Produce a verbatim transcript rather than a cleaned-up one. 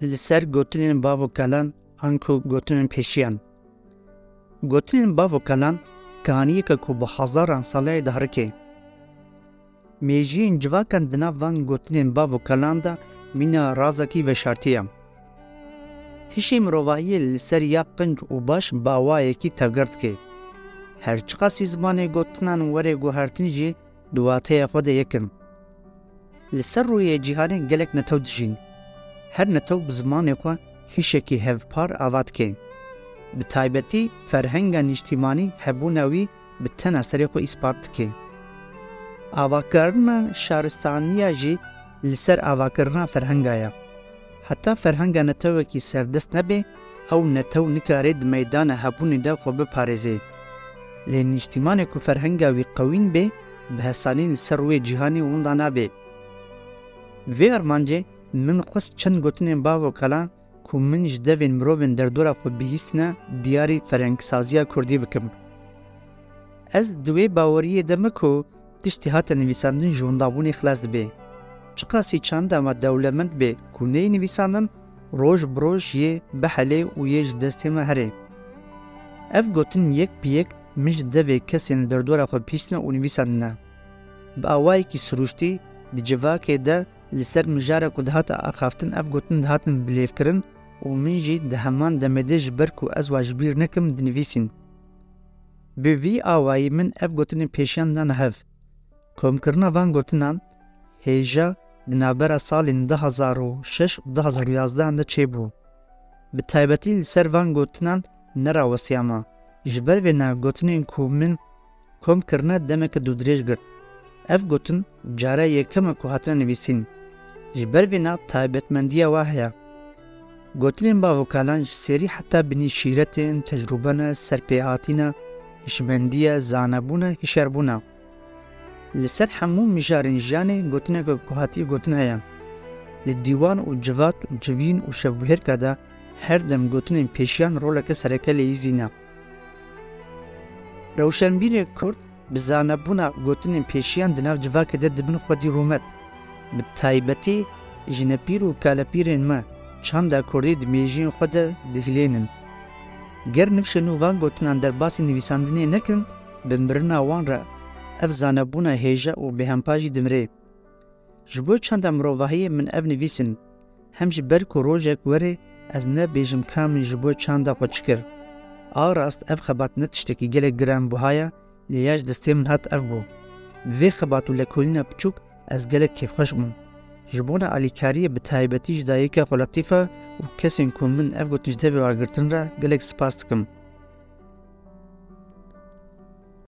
Li ser gotinên bav û kalan anku gotinên pêşiyan. Gotinên bav û kalan kaniyeke ku bi hezaran sala ye diherike. Mêjiyên civakan di nav van gotinên bav û kalan de mîna razekî veşartî ye. Hişê mirovahiyê li ser ya qinc û baş bi awayekî tevger dike. Her çiqasî zimanê gotinan were guhertin jî di wateya xwe de yek in. Li ser rûyê cîhanê gelek netew dijîn. Her netew bi zimanê xwe hişekî hevpar ava dike. Bi taybetî ferhenga nîştîmanî hebûna wî bi tena serê xwe îspat dike. Avakirina şaristaniya jî li ser avakirina ferhenga ye. Heta ferhenga netewekî serdest nebe, ew netew nikare di meydana hebûnê de xwe biparêze. Lê nîştîmanê ku ferhenga wî qewîn be, bi hesanî li ser rûyê cîhanê winda nabe. Bi vê armancê min xwest çend gotinên bav û kalan ku min ji devên mirovên derdora xwe bihîstine, diyarî ferhengsaziya kurdî bikim. Ez di wê baweriyê de me ku tiştî hate nivîsandin ji windabûnê xilas dibe. Çiqasî çanda me dewlemend be ku neyê nivîsandin, roj bi roj yê bihelê û yê ji destê me herê. Ev gotin yek bi yek min ji devê kesên li derdora xwe bihîstine û nivîsandine. Bi awayekî sirûştî di civakê de li ser mijara ku dihate axaftin ev gotin dihatin bilêvkirin û min jî di heman demê de ji ber ku ez wa ji bîr nekim dinivîsîn. Bi vî awayî min ev gotinên pêşiyan dane hev. Komkirina van gotinan hêja di navbera salên du hazar û şeş û du hazar û yazdehan de çêbû. Bi taybetî li ser van gotinan nerawestiyama. Ji ber vêna gotinên ku min kom kirine demeke dûdirêj girt. Ev gotin cara yekem e ku hatine nivîsîn. Ji ber vêna taybetmendiya wa heye. Gotinên bav û kalan ji serî heta binî şîretên, tecrûbe ne, serpêhatî ne, hişmendî ye, zanebûn e, hişyarbûn e. Li ser hemû mijarên jiyanê gotineke ku hatiye gotin heye. Li dîwan û civat û civîn û şevbihêrka de her dem gotinên pêşiyan roleke sereke leyîzî ne. Rewşenbîrê kurd bi zanebûna gotinên pêşiyan di nav civakê de dibin xwedî rûmet. Bi taybetî jinepîr û kalepîrên me çanda kurdî di mêjiyên xwe de dihilênin. Ger nifşên nû van gotinan derbasî nivîsandinê nekin, bi mirina wan re ev zanebûna hêja û bêhempa jî dimire. Ji bo çanda mirovahiyê min ev nivîsin, hem ji ber ku rojek were ez nebêjim ka min ji bo çanda xwe çi kir. A rast ev xebat ne tiştekî gelek giranbuha ye, lê ya ji destê min hat ev bû. Bi vê xebat û lekolîna biçûk ez gelek kêfxweş bûm. Ji bona alîkariyê bi taybetî ji dayika xwe Letîfe û kesên ku min ev gotin ji devê we girtin re gelek spas dikim.